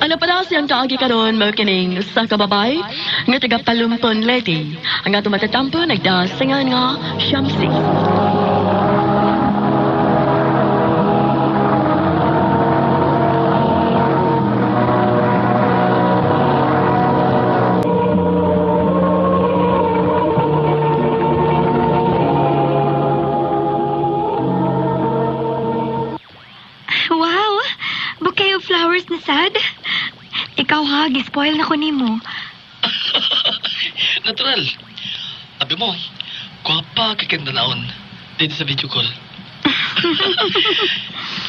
Ano pala siyang kaagi karon mao kining sa kababay nga taga Palumpon Leyte. Ang ato matatampo nagdasingan nga Shamsi. Wow! Bouquet of flowers na sad. Ikaw ha, gispoil na ko nimo. Natural. Abi mo, gwapa ka kang danaon dito sa video call.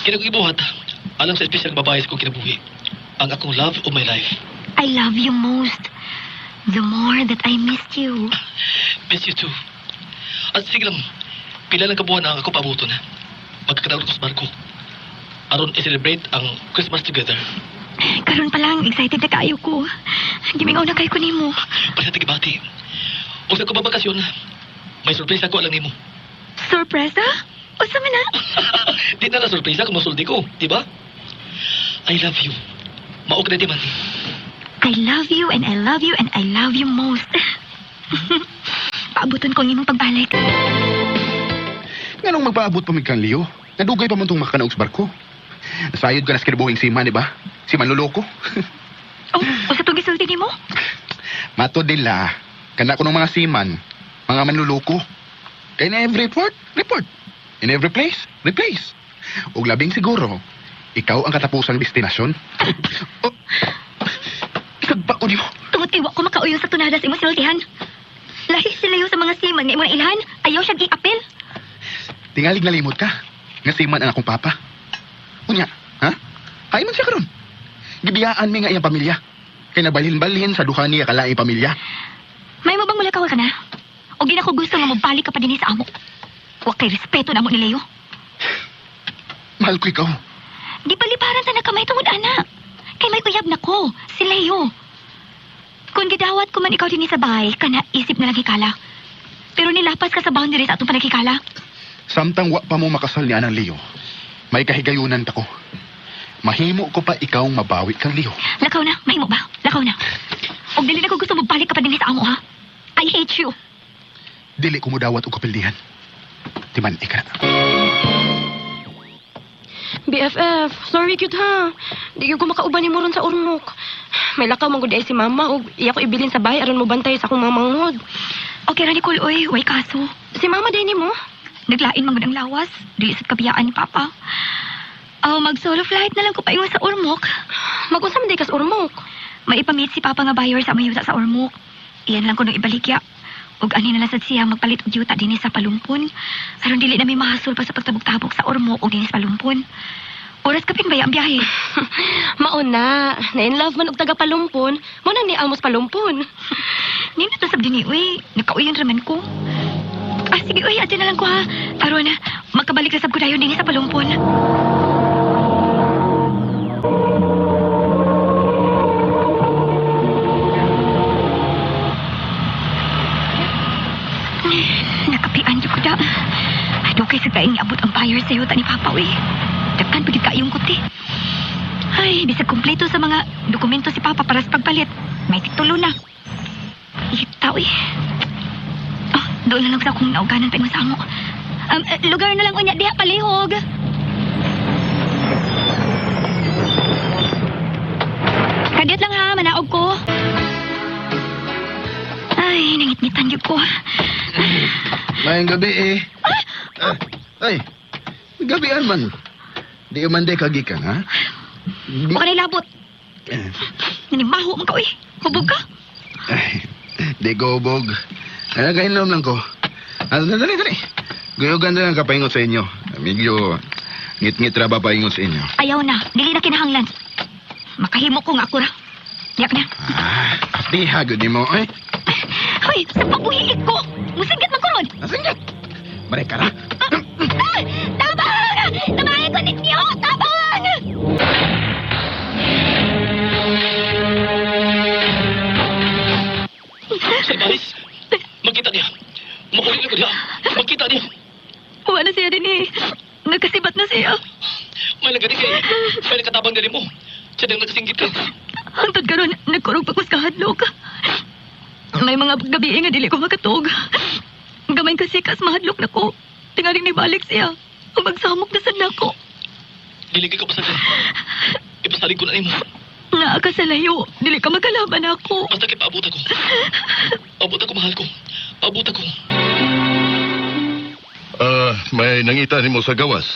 Kaya kong ibuhat, alam sa espesyal babae sa kong kinabuhi, ang akong love of my life. I love you most. The more that I missed you. Miss you too. At sige lang, pila lang kabuwan ang ako paabuton. Magkakadaon ko sa barko. Aron i-celebrate ang Christmas together. Karon pa lang, excited na kaayo ko. Gimingaw na kayo ko nimo. Para sa tigibati. O sa ko babakasyon, may surprise ako alang nimo. Sorpresa? Usa man na? Di na lang surprise kung masuldi ko, di ba? I love you. Maok na di man. I love you and I love you and I love you most. Paabuton ko ang imong pagbalik. Nganong magpaabot pa mig kang Leo? Nadugay pa man tong makakanaog sa barko. Nasayod ka na sa kinabuhing siman, di ba? Si Manluloko. Oh, usa tong gisulti nimo? Mato nila, kana ko ng mga seaman, mga manluloko. Kaya in every port, report. In every place, replace. Ug labing siguro, ikaw ang katapusang destinasyon. Oh, isagba ko niyo. Tungod kay wa ko makauyon sa tunada sa imong sinultihan. Lahi sila sa mga seaman nga imong nailhan. Ayaw siya giapil. Tingalig nalimot ka. Nga seaman ang akong papa. Unya, ha? Ay man siya karon. Gibiyaan mi nga iyang pamilya. Kay nabalhin-balhin sa duha niya kalaing pamilya. May mo bang mulakaw ka na? O gina ko gusto nga mobalik ka pa dinhi sa amo. Wa kay respeto na mo ni Leo. Mahal ko ikaw. Di paliparan sa nakamay tungod ana. Kay may uyab na ko, si Leo. Kung gidawat ko man ikaw dinhi sa bahay, kana isip na lang hikala. Pero nilapas ka sa boundaries atong panaghikala. Samtang wa pa mo makasal ni Anang Leo, may kahigayunan ta ko. Mahimo ko pa ikaw mabawi kang Leo. Lakaw na, mahimo ba? Lakaw na. Og dili na ko gusto mobalik ka pa dinhi sa amo ha. I hate you. Dili ko modawat og kapildihan. Timan ika na. BFF, sorry cute ha. Di gyud ko makauban nimo ron sa Ormoc. May lakaw man gud ay si mama ug iya ko ibilin sa bahay aron mobantay sa akong mga manghod. Okay ra Nicole, oy, way kaso. Si mama day nimo? Naglain man gud ang lawas, dili sad kabiyaan ni Papa. Oh, mag-solo flight na lang ko paingon sa Ormoc. Mag-unsa man day kas Ormoc? May ipamit si Papa nga buyer sa among yuta sa Ormoc. Iyan lang ko nung ibalikya. Ug ani na lang sad siya magpalit og yuta dinhi sa Palumpon. Aron dili na may mahasol pa sa pagtabok-tabok sa Ormoc ug dinhi sa Palumpon. Oras kapin ba ang biyahe? Mauna, na in love man og taga Palumpon, mo nang ni Amos Palumpon. Nindot na sab dinhi uy. Nakauyon raman ko. Ah, sige uy, adyo na lang ko ha. Aron makabalik na sab ko dayon dinhi sa Palumpon. Nakapian jud ko da. Ay, dugay sa kaing niabot ang buyer sa yuta ni Papa uy. Daghan pa gyud kaayong kuti. Ay, bisag kumpleto sa mga dokumento si Papa para sa pagpalit. May titulo na. Ita, uy. Oh, doon na lang sa akong nauganan pa sa amo. Lugar na lang unya diha palihog. Kadiyot lang ha, manaog ko. Ay, nangitngitan gyud ko. Mayang gabi eh. Ah, ay, gabian man. Di man day kagikan, ha? Wa ka labot. Nanimaho man ka, uy. Hubog ka. Ay, di ko hubog. Ay, nagainom lang ko. Ah, dali, dali. Guyugan na lang kapaingot sa inyo. Medyo ngit-ngit ra ba paingot sa inyo? Ayaw na, dili na kinahanglan. Makahimo ko nga ako ra. Yak na. Ah, diha, gud nimo, eh. Hoy, sa pabuhi ko. Musinggit man ko ron. Asinggat! Balik ka na. Ah! Tabang! Tabangan ko ninyo! Tabang! Sa Baris, makita niya. Makulit ko niya. Makita niya. Wala siya din eh. Nagkasibat na siya. May nagani kay, may nakatabang dali mo. Siya nang nakasinggit ka. Hangtod karon nagkurog pa ko sa kahadlok. May mga gabi nga dili ko makatog. Gamay kasi kas mahadlok na ko. Tingaling nibalik siya. Ug magsamok na sad nako. Dili kay ko pasalig. Ipasalig ko na nimo. Naa ka sa layo. Dili ka magkalaban ako. Basta kay paabot ako. Paabot ako, mahal ko. Paabot ako. Ah, may nangita nimo sa gawas.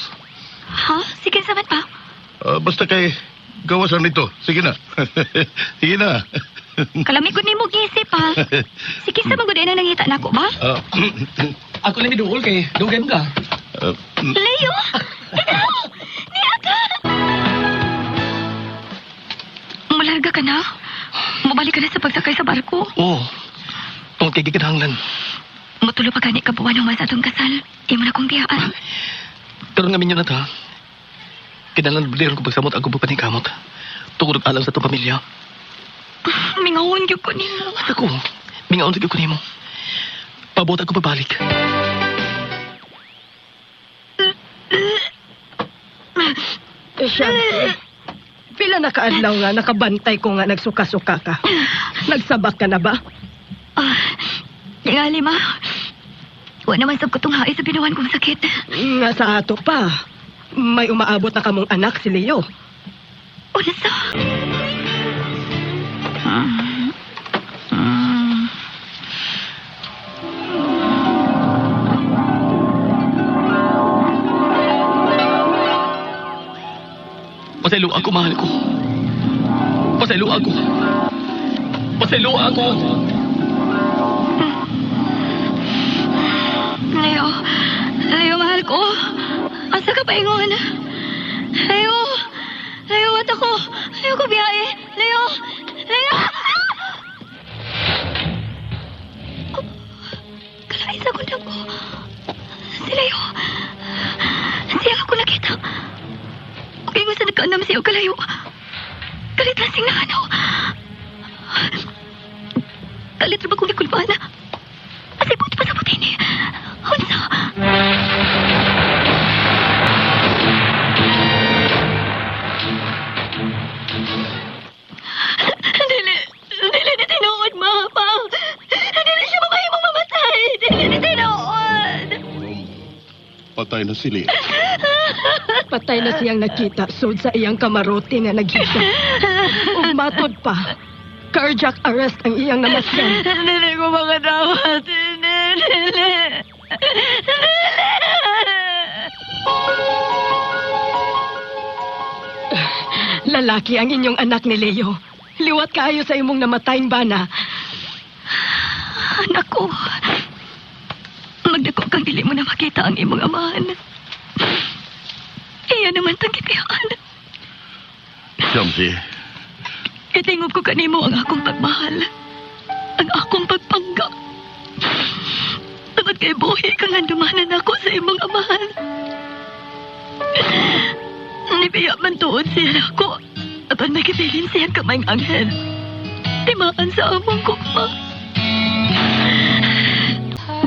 Ha? Sige sa man pa. Ah, basta kay gawasan nito. Sige na. Sige na. Kalami gud nimo gisip ha. Sige sa man gud na nangita nako ba? Ah, Ako lang miduol kay dugay mo ka. ah, Leo! Ikaw! Niya ka! Mularga ka na? Mabalik ka na sa pagsakay sa barko? Oo. Tungod kay gikinahanglan. Matulo pa gani ka buwan human sa atong kasal. Imo na kong biyaan. Pero nga minyo na ta. Kinahanglan bliron ko pagsamot ang kubo paningkamot. Tungod og alang sa itong pamilya. Mingawon gyud ko nimo. At ako, mingaon sa ko nimo. Paabot ako pabalik. Siyempre. Pila na kaadlaw nga nakabantay ko nga nagsuka-suka ka. Nagsabak ka na ba? Ah, tingali ma. Wa naman sab ko tong hae sa binuwan kong sakit. Nga sa ato pa. May umaabot na kamong anak si Leo. Unsa? Mm. Mm. Pasaylo ako, mahal ko. Pasaylo ako. Pasaylo ako. Leo, Leo, mahal ko. Asa ka paingon? Leo, Leo, at ako. Ayoko biyahe. Leo, Leo! Ah! Kalain sa kundang ko. Si Leo. Siya ako nakita. Okay mo sa nagkaandam siya kalayo. Kalit lang sing naano. Kalit ra ba kong gikulbaan? Asay buot pa sa butini. Unsa? Dili, dili ni tinuod, mama. Dili siya mamahimong mamatay. Dili ni tinuod. patay na si Leo. Patay na siyang nakita sud sa iyang kamarote nga naghisa. Ug matod pa. Cardiac arrest ang iyang namasyan. Dili ko makadawat. Dili, dili. Dili! Lalaki ang inyong anak ni Leo. Liwat kaayo sa imong namatayng bana. Anak ko, magdako kang dili mo na makita ang imong amahan. Iya naman tang gibiyaan. Shamsi, Itingob ko kanimo ang akong pagmahal. Ang akong pagpangga. Tungod kay buhi kang handumanan ako sa imong amahan. Nibiya man tuod siya nako. Apan nagibilin siya kamayng anghel. Timaan sa among kukma.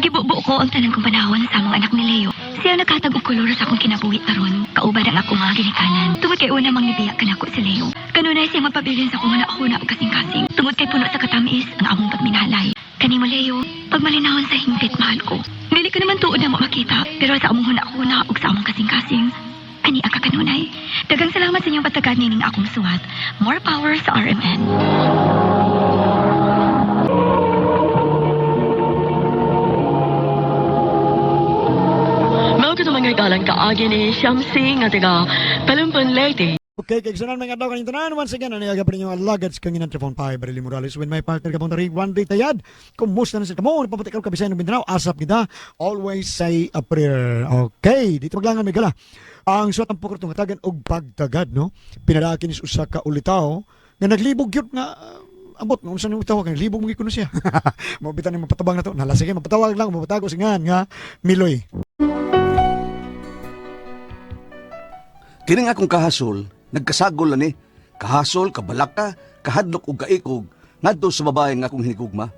Gibubo ko ang tanan kong panahon sa among anak ni Leo. Siya nakatag og kolor sa akong kinabuhi karon. Kauban ang akong mga ginikanan. Tungod kay una mang nibiya kanako si Leo. Kanunay siya magpabilin sa akong huna-huna og kasing-kasing. Tungod kay puno sa katamis ang among pagminalay. Kanimo Leo, pagmalinahon sa hingpit mahal ko. Dili ko naman tuod na mo makita, pero sa among huna-huna ug sa among kasing-kasing, ani ang kakanunay. Daghang salamat sa inyong patagad nining akong suwat. More power sa RMN. Mao kato mga galang kaagi ni Shamsi nga taga Palumpon Leyte. Okay, kay sunan mga adlaw kaning tanan. Once again, ano pa rin yung alagad sa kanginan Trifon Pai, Barili Morales, with my partner Kapong Tarik, One Day Tayad. Kumusta na sa kamo? Napaputi ka kabisayan ng Mindanao. Asap kita. Always say a prayer. Okay, dito maglangan may gala. Ang suwat ang pukor hatagan og pagtagad, no? Pinadakin is usa ka ulitaw nga naglibog gyud nga ambot nga unsa ni ulitaw kay naglibog mo kuno siya. Mao bitan ni mapatabang na to. Nala sige mapatawag lang mapatago singan nga Miloy. Kining akong kahasol, nagkasagol na ni. Kahasol, kabalaka, kahadlok ug kaikog ngadto sa babae nga akong hinigugma.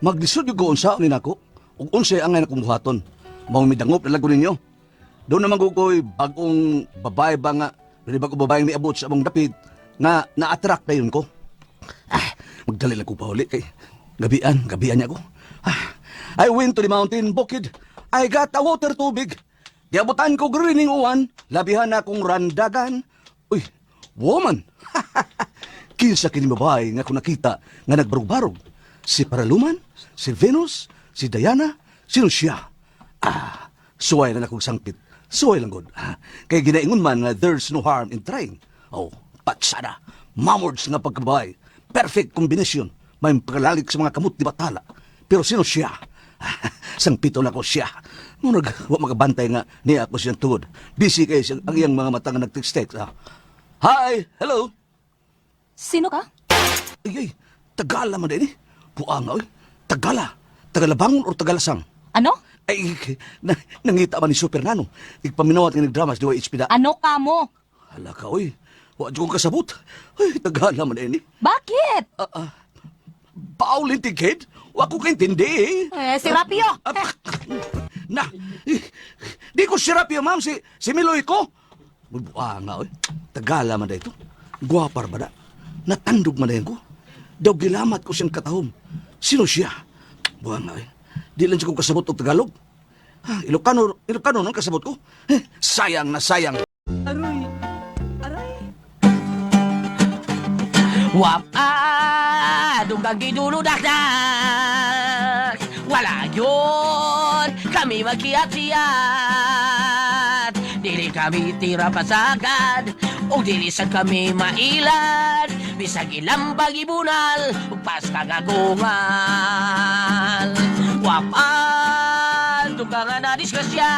Maglisod gyud ko unsaon ni nako ug unsay angay nakong buhaton. Mao midangop na lang ko ninyo. Doon naman ko ko'y bagong babae ba nga, dili bagong babae miabot sa among dapit. Nga na-attract na yun ko. Ah, magdali lang ko pauli kay gabian, gabian niya ko. Ah, I went to the mountain bukid. I got a water tubig. Giabutan ko greening uwan, labihan na akong randagan. Uy, woman. Kinsa kini babae nga ako nakita nga nagbarog-barog? Si Paraluman? Si Venus? Si Diana? Sino siya? Ah, suway na akong sangkit. Suway lang gud. Ah, kay ginaingon man nga there's no harm in trying. Oh, patsada. Mamords nga pagkababae. Perfect combination. May pagkalalik sa mga kamot ni Batala. Pero sino siya? Sangpito na ko siya. Murag, wa makabantay nga niya ako siyang tugod. Busy kay siyang, ang iyang mga mata nga nag-text-text. Ah. Hi! Hello! Sino ka? Ay, ay, Tagala man din eh. Buanga, oy. Tagala. Tagalabangon or Tagalasang? Ano? Ay, nangita man ni Super Nano. Igpaminawat nga nagdrama sa DYHP da. Ano ka mo? Hala ka, oy. Wa jud ko kasabot. Ay, Tagala man din eh. Bakit? Paulin tigid? Wa ko kaintindi eh. Eh, si Rapio. Ah, na, eh, di ko si Rapio, ma'am. Si Miloy ko. Buanga, oy. Tagala man ito. Guwapar ba da? Natandog man ko. Daw gilamat ko siyang katahom. Sino siya? Buanga, oy. Di lang siya ko kasabot og Tagalog. Ah, Ilocano, Ilocano nang kasabot ko. Eh, sayang na sayang. Wap ah, dugang gidulo dakdak. Wala yun, kami magkiat-kiat. Dili kami tira pasagad, o dili sad kami mailad. Bisag ilambag ibunal, ug paskagagungal. Wap ah, dugang nga na disgrasya.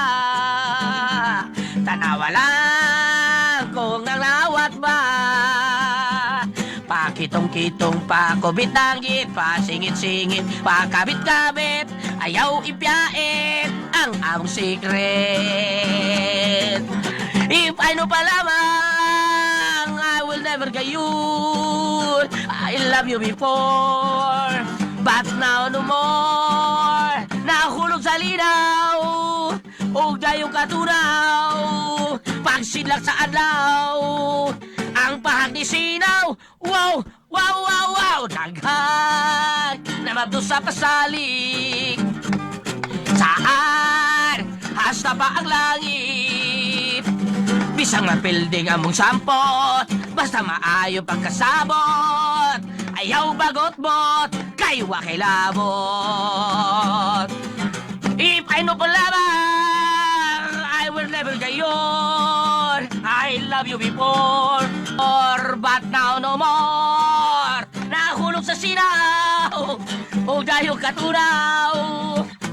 Tanawa lang kung nanglawat ba. Pakitong-kitong pakubit nanggit, pasingit-singit, pakabit-kabit, ayaw ipyait ang among secret. If I know pa lamang, I will never gayon. I love you before, but now no more. Nahulog sa linaw, ug dayong katunaw. Pagsidlak sa adlaw, ang pahag ni Sinaw. Wow, wow, wow, wow, daghang namabdo sa pasalik. Saan? Hasta pa ang langit. Bisang mapilding among sampot, basta maayo pagkasabot. Ayaw bagot-bot, kay wa kay labot. If I know pa lamang, I will never gayon. I love you before, or but now no more. Nahulog sa sinaw, o dayong katunaw.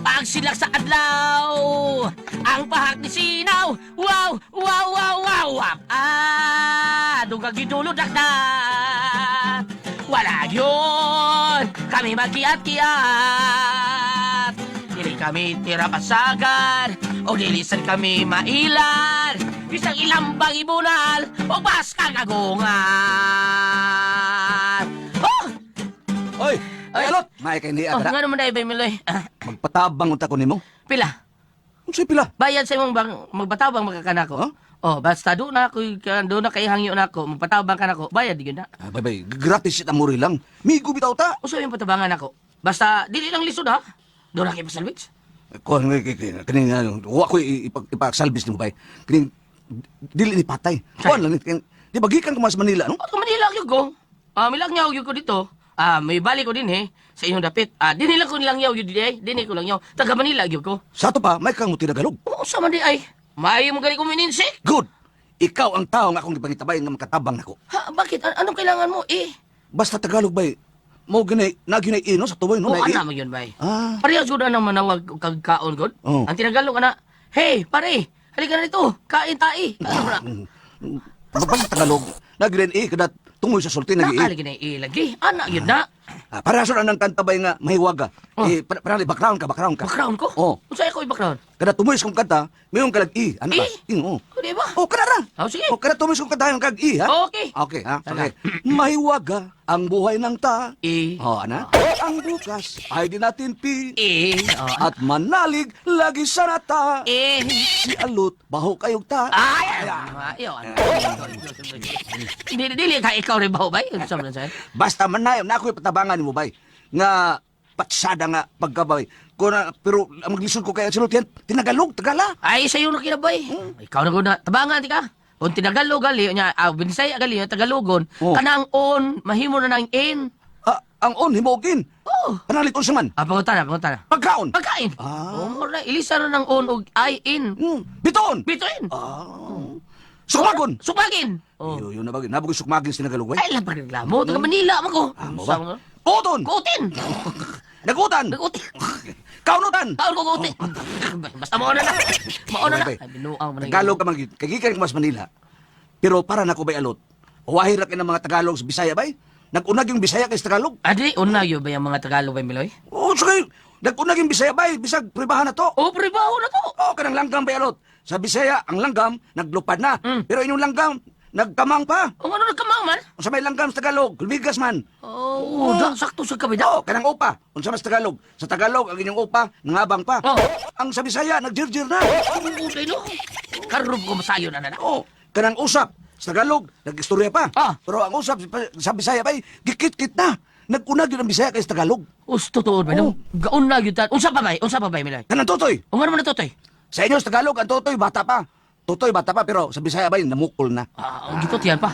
Pagsilak sa adlaw, ang pahak ni sinaw. Wow, wow, wow, wow, wow. Ah, dugag gidulo dakdak. Wala yun, kami magkiat-kiat. Dili kami tira pasagan o dilisan kami mailan. Isang ilambang ibunal o baskang agungan. Oh! Oy, Ay. ay, alot. May kay niya Oh, dara. nga naman na Miloy. Ah, Magpatabang unta ko nimo. pila. Unsay pila? Bayad sa imong bang magpatabang magkakanako. Huh? Oh, basta do na ako, do na kay hangyo na ako, magpatabang ka nako, bayad gyud na. Ah, bay bay, gratis it amuri lang. Migo bitaw ta. Usa yung patabangan nako. Basta dili lang lisod ha. Do na kay pasalwich. Kuan kini wa ko ipasalbis nimo bay. Kini dili ni patay. Kuan lang ni di ba gikan ko mas Manila no? O, Manila gyud ko. Ah, milangyaw gyud ko dito. Ah, may balik ko din eh sa inyong dapit. Ah, dinhi lang ko nilangyaw gyud di ay. Dinhi ko langyaw. Taga Manila gyud ko. Sa ato pa may kang Tagalog. Oo, sa man di ay. Maayo mo gani ko mininsi. Good. Ikaw ang tao nga akong gipangitabay nga makatabang nako. Ha, bakit? Anong kailangan mo eh? Basta Tagalog bay. Mo gani na gyud ino sa tuboy no. Oh, na ana man yun bay. Ah. Parehas gud anang manawag og kag kaon gud. Oh. Ang tinagalog ana, "Hey, pare, halika na dito. Kain tai." Ano na? Basta Tagalog na gyud i kada tungoy sa sulti na Naa lagi na ilagi. Ana yun na. Ah, para sa nang kanta bay nga mahiwaga. Oh. Eh, para, para background ka, background ka. Background ko? Oh. Unsa ako i-background? Kada tumoy kong kanta, mayon kalag i. Ano ba? Eh? I, oo. O, di ba? Oh, kana ra. Oh, sige. Oh, kada tumoy kong kanta, yung kag i, ha? Okay. Okay, ha? Tara. Okay. Mahiwaga ang buhay ng ta. E. Oh, ana? Ang bukas ay di natin pi. E. Oh, At manalig lagi sana ta. E. Si Alut, baho kayog ta. Ay! Ay! Dili, dili ka ikaw rin ba, bay? Unsa man sa'yo? Basta man na, na ako'y patabangan mo, bay. Nga, patsada nga pagkabay. Kuna, pero ang maglisod ko kay Ancelotti, yan, tinagalog, tagala. Ay, sa'yo na kinabay. Ikaw na guna. Tabangan, ti ka. Kung tinagalog, gali, nya, ah, Binisaya, gali, nya, Tagalogon. Oh. Kanang on, mahimo na ng in. Ah, ang on, himogin. Oh. Panalit unsa man. Ah, pangutana, pangutana. Pagkaon. Pagkain. Ah. Oh, mo na, ilisa na ng on og ay in. Bitoon. Bituin. Ah. Sukmagon. Sukmagin. Oh. Yo, yun na ba? Nabog yung sukmagin sa Tinagalog, bay. Ay, lang pagreklamo. Taga Manila man ko. Ah, mo Sa ba? mga- Kuton. Kutin. Nagutan. Nagutin. Kaunutan. Kaon ko kutin. Basta mauna na. Mauna na. Bay, bay. Ay, binuang man ang- Tagalog ka man gid. Kay gikan ka mas Manila. Pero para nako bay alot. Wahir ra kay ng mga Tagalog sa Bisaya bay. Nagunag yung Bisaya kay sa Tagalog. Adli, una yun ba yung mga Tagalog ba, Miloy? Oo, sige. Nagunag yung Bisaya bay, bisag pribahan na to. Oh, pribaho na to. Oo, kanang langgam bay alot. Sa Bisaya, ang langgam naglupad na. Pero inyong langgam nagkamang pa. Ang ano nagkamang man? Unsa may langgam sa Tagalog, lumigas man. Oh, da, sakto sa kabida. Oo, kanang upa. Unsa man sa Tagalog? Sa Tagalog ang inyong upa nangabang pa. Oh. Ang sa Bisaya nagjirjir na. Okay, no? Karoon ko masayo na na. Oo, kanang usap. Sa Tagalog, nag-istorya pa. Ah. Pero ang usap sa Bisaya bay, gikit-kit na. Nag-unag yun ang Bisaya kay sa Tagalog. Usto tuod ba, no? Gaon na yun. Unsa pa bay? Unsa pa bay, Miloy? Kanang totoy. Ang ano man na totoy? Sa inyo sa Tagalog, ang totoy, bata pa. Totoy, bata pa, pero sa Bisaya bay, namukol na. Ah, ang gitot yan pa.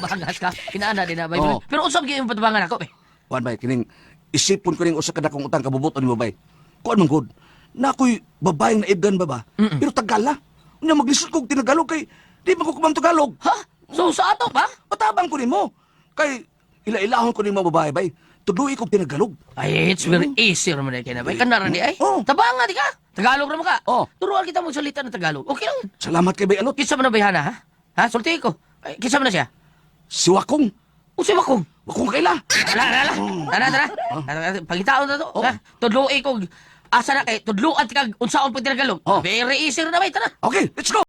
Bagas ka. Inaana din na bay. Oo. Pero unsa gyud yung patabangan ako, eh? Kuan bay, kining isipon ko ning usa ka dakong utang kabubuton nimo bay. Kuan man gud. Na ako'y babaeng naibgan ba ba? Pero Tagala. Unya maglisod kog tinagalog kay di man ko kumang Tagalog. Ha? So sa ato pa? Patabang ko nimo. Kay ila-ilahon ko nimo babae bay. Tudui kog tinagalog. Ay, it's very easy naman eh, kaya na bay. Kanara di ay. Oo. Tabangan di ka. Tagalog naman ka. Oo. Turuan kita magsalita ng Tagalog. Okay lang. Salamat kay bay alot. Kinsa man na bayhana, ha? Ha? Sulti ko. Ay, kinsa man na siya? Si Wakong. Unsay wakong? Wakong kaila. Tara, tara, tara. Tara, tara. Tara, Pagitaon na to. Oh. Ha? Tudloi ko. Asa na kay tudluan kag unsaon pag Tagalog. Oh. Very easy na bay, tara. Okay, let's go.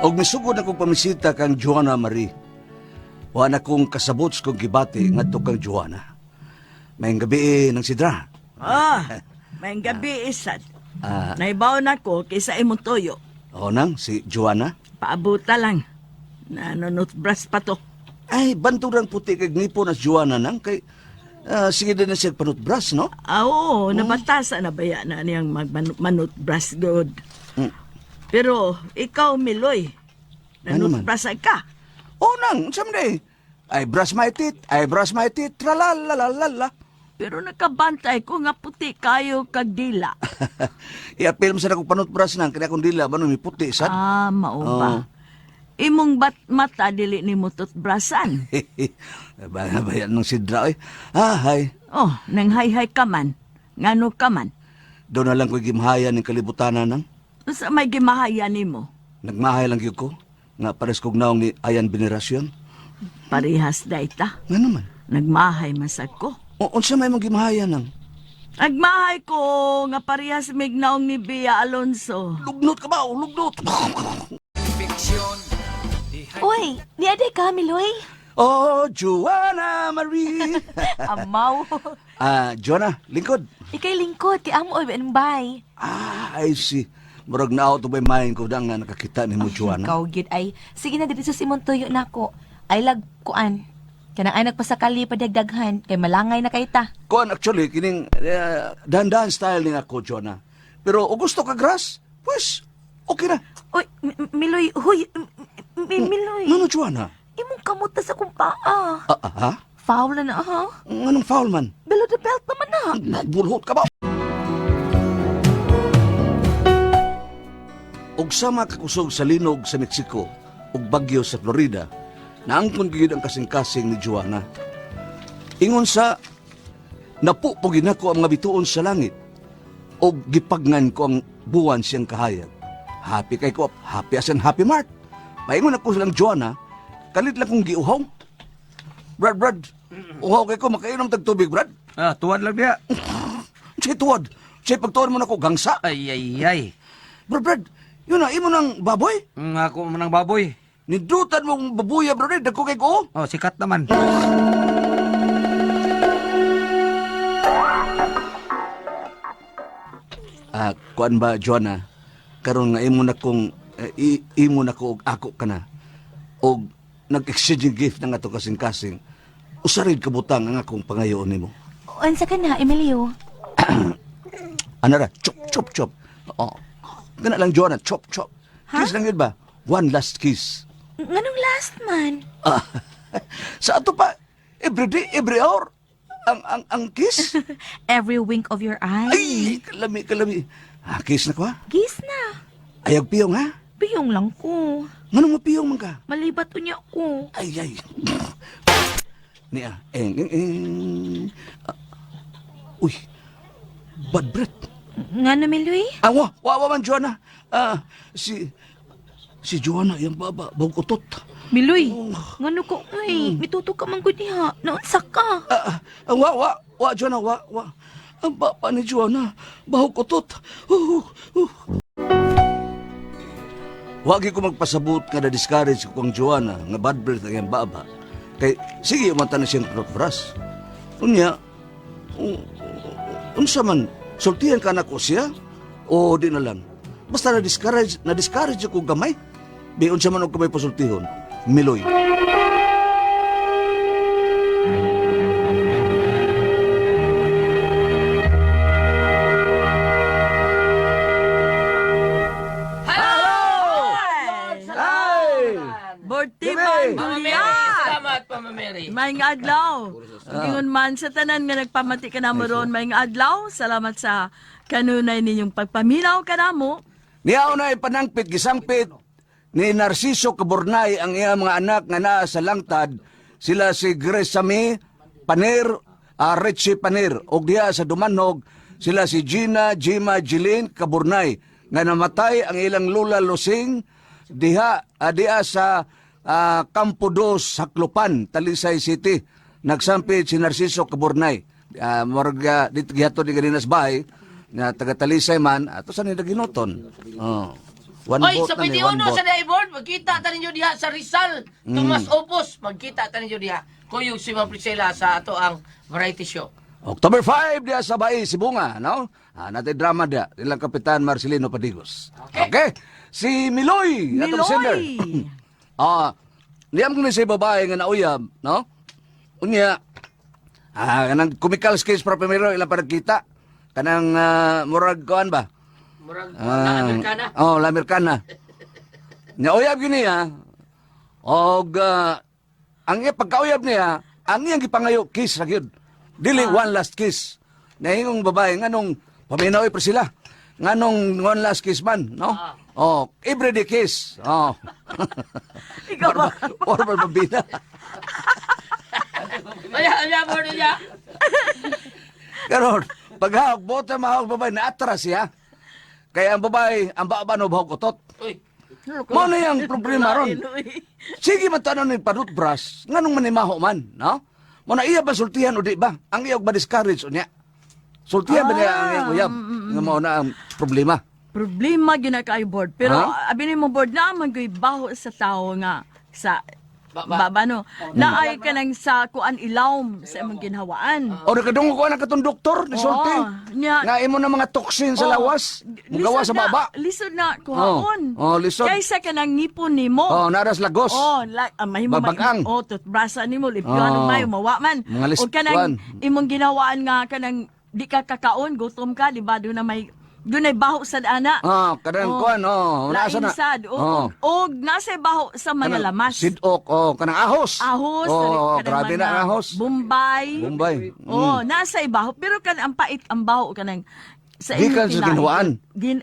Og misugod akong pamisita kang Joanna Marie. Wa na kong kasabot sa kong gibati ngadto kang Joanna. May gabi eh, ng sidra. Ah, may gabi isad. Ah. Naibaw na ko kaysa imong toyo. O nang, si Joanna. Paabuta lang. Nanonotbras pa to. Ay, bantog lang puti kay gnipo na si Joanna nang kay sige din na siya panutbras, no? Ah, oo, nabatasa na baya na niyang magmanutbras good. Pero ikaw, Miloy, Ano man? nanutbras ka. O nang, unsa man eh. I brush my teeth, I brush my teeth, tralalalalala. Pero nakabantay ko nga puti kayo kag dila. I-appeal mo sa akong panutbras nang, kaya akong dila, ba may puti, sad? Ah, mao ba? Oo. Imong bat mata dili nimo tutbrasan. Ba, bayan ng sidra, oy. Ah, hay. Oh, nang hayhay ka man. Ngano ka man. Doon na lang ko'y gimhaya ng kalibutanan nang. Unsa may gimahaya nimo? Nagmahay lang gyud ko. Nga pares kog naong ni Ayan Veneracion. Parehas dayta. Nga naman. Nagmahay masag ko. O, unsa may mong gimhaya nang? Nagmahay ko nga parehas mignaong ni Bea Alonso. Lugnot ka ba? O, lugnot. Uy, niaday ka, Miloy. Oh, Joanna Marie. Amaw. Ah, Joanna, lingkod. Ikay lingkod, kay amo oy bay. Ah, I see. Murag na out of my mind ko da nga nakakita ni mo, Joanna. Ikaw gyud ay sige na diri sa Simon tuyo nako. Ay lag kuan. Kanang ay nagpasakali padagdaghan kay malangay na kay ta. Kuan, actually, kining dandan style ni ako, Joanna. Pero o gusto ka grass, pues, okay na. Uy, Miloy, huy, Miloy. No, no, Joanna. Imong kamot na sa kong paa. Ah, ah, ha? Foul na na, ha? Anong foul man? Below the belt naman na. Bulhot ka ba? Og sama kakusog sa linog sa Mexico ug bagyo sa Florida, naangkon gyud ang kasing-kasing ni Joanna. Ingon sa napupugin nako ang mga bituon sa langit ug gipagnan ko ang buwan siyang kahayag. Happy kay ko, happy as in happy mart. Paingon ako silang Joanna, kalit lang kong giuhaw. Brad, Brad, uhaw kay ko, makainom tag tubig, Brad. Ah, tuwan lang niya. Sige, tuwad. Siya pagtuon mo na ko gangsa. Ay, ay, ay. Bro, Brad, yun na, imo ng baboy. Ako mo ng baboy. Nindutan mo ang babuya, bro, dagko kay ko. Oh, sikat naman. Ah, kuan ba, Joanna? Karon nga imo na kong imo na ko og ako ka na. Og nag-exchange gift na nga to kasing-kasing. Usarid ka butang ang akong pangayoon nimo. Unsa ka na, Emilio? Ano ra? Chop, chop, chop. Oh. Gana lang, Joanna. Chop, chop. Kiss lang yun ba? One last kiss. Nganong last man? Ah, sa ato pa, every day, every hour, ang kiss. Every wink of your eye. Ay, kalami, kalami. Ah, kiss na ko ha. Kiss na. Ayag piyong ha. Biyong lang ko. Nganong mapiyong man ka? Malibat unya ko. Ay, ay. Niya, eng, eng, eng. Ah, uy, bad breath. Nga na, Miloy? Ah, wa man, Joanna. Ah, si Joanna, yung baba, bawang utot. Miloy, Oh. ngano ko, uy, mituto ka man gud diha. Naunsa ka? Ah, ah, wa, Joanna, wa. Ang baba ni Joanna, bahog utot. Wagi ko magpasabot nga na-discourage ko kang Joanna nga bad breath ang iyang baba. Kay sige umanta na siyang toothbrush. Unya, unsa man, sultihan ka na ko siya o di na lang. Basta na-discourage ako gamay. Di unsa man og kamay pasultihon. Miloy. Ay! Bortiman Goliath! Salamat, Mama Mary. Maayong adlaw. Ingon man sa tanan nga nagpamati ka namo ron, maayong adlaw. Salamat sa kanunay ninyong pagpaminaw kanamo. Niyaw na ipanangpit, gisangpit ni Narciso Cabornay ang iyang mga anak nga naa sa langtad. Sila si Grace Sami, Paner, Richie Paner. Og diha sa Dumanhog, sila si Gina, Gima, Jeline Cabornay nga namatay ang ilang lula Lusing diha sa Campo Dos, Haklopan, Talisay City. Nagsampit si Narciso Cabornay. Murag dito gihatod ni ganinas bahay na taga Talisay man ato sa nila ginuton. Oh. One Oy, boat sa na ni, one 21 boat. sa Daibord, magkita ta ninyo diha sa Rizal. Tomas Opus, magkita ta ninyo diha. Kuyog si Ma'am Priscilla sa ato ang variety show. October 5 diha sa Bae, Sibunga, no? Ah, natin drama diha, ilang Kapitan Marcelino Padigos. Okay. Si Miloy, atong sender. Miloy! Ah, niyam ko ni sa babae nga nauyab, no? Unya, kanang comical sketch para primero ilang pa nagkita. Kanang murag kuan ba? Murag Ah, na Amerikana. Oh, la Amerikana. Nya uyab gyud niya. Og ang iya pagkauyab niya, ang iyang gipangayo kiss ra gyud. Dili one last kiss. Nahingong babae nganong paminaw pa sila. Nganong one last kiss man, no? Oh, everyday kiss. Oh. Ikaw ba? Or ba mabina. Ay, ay, board niya. Karon, paghawak bota mahawak babae naatras siya. Kaya ang babae, ang baba no bahog utot. Uy, Mo na yung problema ron. Sige man tanon ni panutbras, nganong manimaho man, no? Mo na iya ba sultihan o di ba? Ang iya ba discourage unya? Sultihan ba niya ang iyang uyab? Nga mao na ang problema. Problema gyud na kay board. Pero Ha? abi nimo board na man gyud baho sa tao nga sa Baba. baba no. Naay ka nang sa kuan ilawom sa imong ginhawaan. O nakadungog ko na katong doktor ni sulti. Nya. Nga imo na mga toxin sa Oo. lawas, mugawa Lisod sa baba. Na, lisod na kuhaon. Oh, oh, lisod. Kaysa ka nang ngipon nimo. Oh, naras lagos. Oh, like mahimo Babagang. Oh, toothbrush nimo limpyuhan Oh. og mayo mawa man. Mga list- O kanang kuan. imong ginawaan nga kanang di ka kakaon, gutom ka, di ba? Doon na may doon ay baho sa ana. Ah, kanang kuan, oh, nasa Lain na. sad. O, Oh. og nasa baho sa mga Kanang lamas. Sidok, oh, kanang ahos. Ahos, Oh, kanang grabe na mga ang ahos. Bombay. Bombay. Mm. Oh, nasa ibaho pero kan ang pait ang baho kanang sa Gikan imong sa kinain. ginawaan.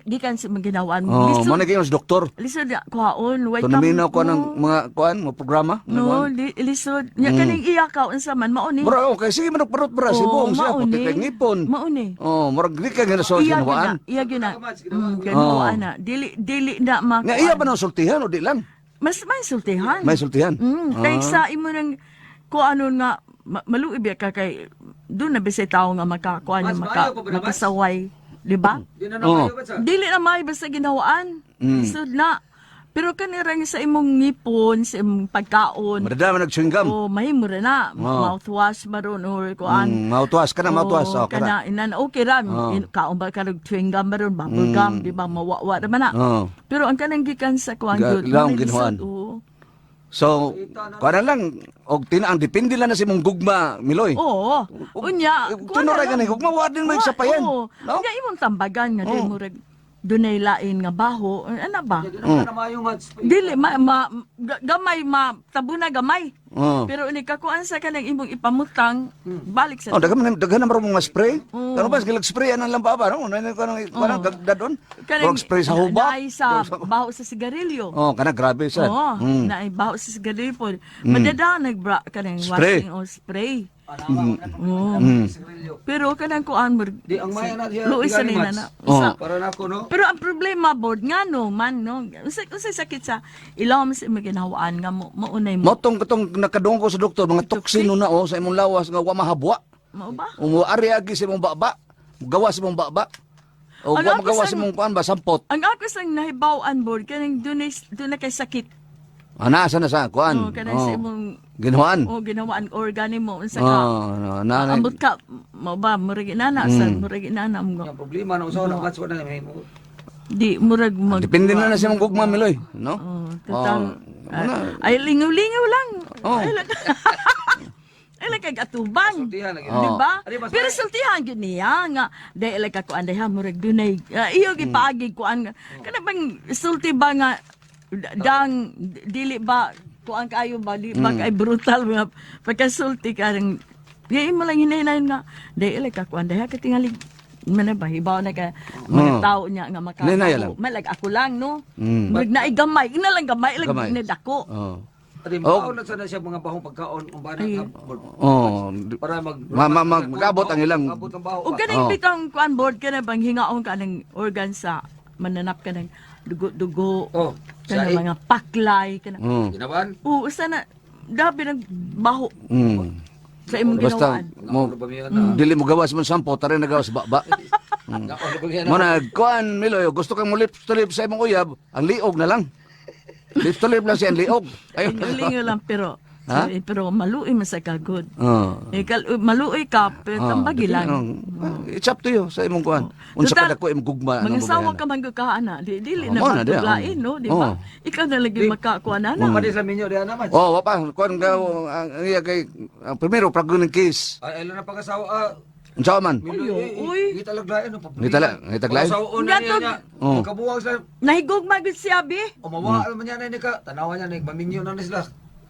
Gikan sa mga ginawaan. Oh, Lisod, mo na kayo sa doktor. lisod na kuhaon. Way So naminaw ko ng mga kuan, mga programa. No, lisod. Nya kaning iya ka unsa man mao ni. Mura okay, sige manok parot bra, Oo, si buong siya mao ni. puti kay ngipon. Mao ni. Oh, murag di ka gina sa Iya gyud na, ginawaan. iya gyud na. Ginawaan na. Dili dili na makuan. Nga iya ba nang sultihan o di lang? Mas may sultihan. May sultihan. Kay sa imo nang kuano nga maluib ka kay doon na bisay tao nga makakuan Mas maka, maayo pa ba na, Mas? makasaway. Di ba? Di na Oo. na kayo ba? Dili na may basta ginawaan. Lisod na. Pero kanirang sa imong ngipon, sa imong pagkaon, Madada man nag-chewing gum. oh, mahimo ra na. Oo. Mouthwash maron or kuan. Mouthwash kana, mouthwash. Oh, kana. Kana inan okay ra. Oo. Kaon ba karog chewing gum maron, bubble gum, di ba mawawa ra man na. Oo. Pero ang kanang gikan sa kuan gyud, Laong mao'y lisod, ginuhaan. oo. So, kuan na lang og tinaang depende lang na sa imong gugma, Miloy. Oo. Unya, kuan Tunuray na ka lang. ni gugma wa din mo sapayan. Oo. No? Unya imong tambagan nga di Oo. mo rag dunay lain nga baho. Ana ba? Di na na maayo nga. Dili ma, ma gamay ma tabuna gamay. Oo. Pero ini kakuan sa kanang imong ipamutang balik sa Oh, daghan daghan na mga spray. Oo. Kano ba sige spray anang lang ba no? Ano kanang kanang gagdadon? Kanang Kanang spray sa hubak. Naay sa baho sa sigarilyo. Oh, kana grabe sad. Oo, naay baho sa sigarilyo po. Madada nagbra kanang Spray. washing o spray. Oo. Pero kanang kuan mo Di ang maya na diya. Luis sa tigali, nina Mats. na. Oo. Para na ako no. Pero ang problema board nga no man no. Unsay sakit sa ilawom sa imong ginhawaan nga mo maunay mo. Motong katong nakadungog ko sa doktor mga toxin na oh sa imong lawas nga wa mahabwa. Mao ba? Umo ari agi sa imong baba. Gawa sa imong baba. O Ang wa ako magawa sa imong kuan ba sampot. Ang ako sang nahibaw-an board kanang dunay dunay kay sakit. Ana sa na sa kuan. Oh, kanang sa imong Ginuan. oh ginawaan organi mo unsa ka. Oh, no, na, na, Ambot ka mo ba murag inana sa murag inana mo. Ang problema na usaw na Mats wala na may mo. Di murag mag Depende na na sa imong gugma Miloy, no? Oh, total. Oh, na. Ay, lingaw-lingaw lang. Oh. Ay, lang. Ay, lang kag atubang. Sultihan lagi. Di ba? Ari, mas Pero sultihan gyud niya nga dahil lang ka kuan diha murag dunay iyo gipaagi kuan. Kana bang sulti ba nga dang dili ba kuan kayo ba di ba kay brutal nga pagkasulti ka ng di mo lang hinay nga dahil lang ka kuan diha katingali man na ba hibaw na ka mga Oh. tao niya nga maka Hinay lang. malag ako lang no. Mm. Murag naay gamay, ina lang gamay lang Gamay. dako. Oh. Adi Oh. mao na sana siya mga bahong pagkaon kung ba na Oh. para mag Ma, ma, mag, mag-abot ang ilang abot ang baho. O ba? kanang Oh. bitang kuan board ka na bang hingaon ka ng organ sa mananap ka ng dugo-dugo. Oh, Kana sa mga paklay kana. Ginawan. Oo, usa na dabi nag baho sa imong Basta ginawaan. mo dili mo gawas mo sampot, tara nagawas baba. Mo na kuan Miloy, gusto kang mo lips to lips sa imong uyab, ang liog na lang. Lips to lips lang siya ang liog. Ayun. Lingaw lang pero Ha? sorry, pero maluoy man sa kagod. Oh. Eh, maluoy ka pero Oh, tambagi lang. It's up to you sa imong kuan. Unsa Total, pa dako imong gugma Mga anong sawa babae ka man gyud ka ana, di dili Oh, na mo na di, maglain oh. no, di ba? Oh. Ikaw na lagi makakuan ana. Pwede sa minyo diha naman. Oh, wa pa kuan ka ang iya kay ang primero prago ng case. Ay, ay na pag-asawa. Ah, Unsa man? Miloy, Ayo, uy. Ngita laglain no. Ngita laglain? Pag-asawa na niya niya. Oh. Magkabuwang sila. Nahigugma gyud siya bi. Umawa man niya na ni ka. Tanawa niya ni maminyo na ni sila.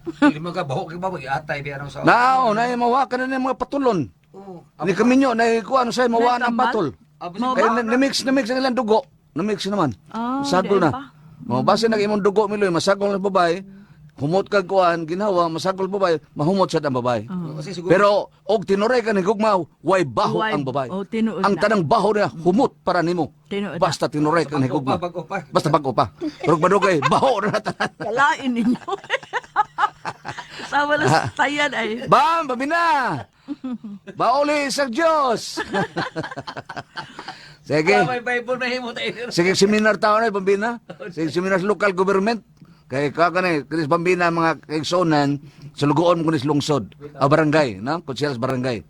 Dili man ka baho kay baba giatay bi anong sawa. Nao, na mawa ka na ng mga patulon. Oo. Ni kaminyo na kuan sa mawa ng Natambal? patol. Abos Mao Kay ba? na-mix ang ilang dugo. Na-mix naman. Ah, Masagol di na. pa. Mo base nag imong dugo Miloy, masagol ang babae. Humot kag kuan, ginhawa, masagol babae, mahumot sad ang babae. Kasi siguro Pero og tinuray ka ni gugma, way baho Way- ang babae. oh, tinuod ang na. tanang baho niya humot para nimo. Tinuod na. Basta tinuray ka ni Bago gugma. pa, bago pa. Basta bago pa. Pero madugay, baho na tanan. Kalain ninyo. Sa wala sa tayan ay. Bam, babina. Bauli sa Diyos. Sige. Ah, may Bible na himo tayo. Sige, seminar tao na, Bambina. Sige, seminar sa local government. Kay ka ka na, kinis Bambina, mga kaigsonan, sa lugoon mo kunis lungsod. Ah, barangay, no? Konsehal sa barangay.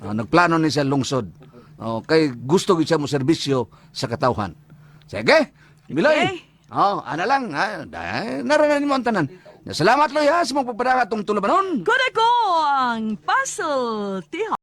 Ah, nagplano ni siya lungsod. Oh, kay gusto gid siya mo serbisyo sa katawhan. Sige, Miloy. Okay. Oh, ana lang, ha? Naranan mo ang tanan. Salamat, Loy, ha, sa mga pagpadala atong tulabanon. Kuda ko ang puzzle tiha.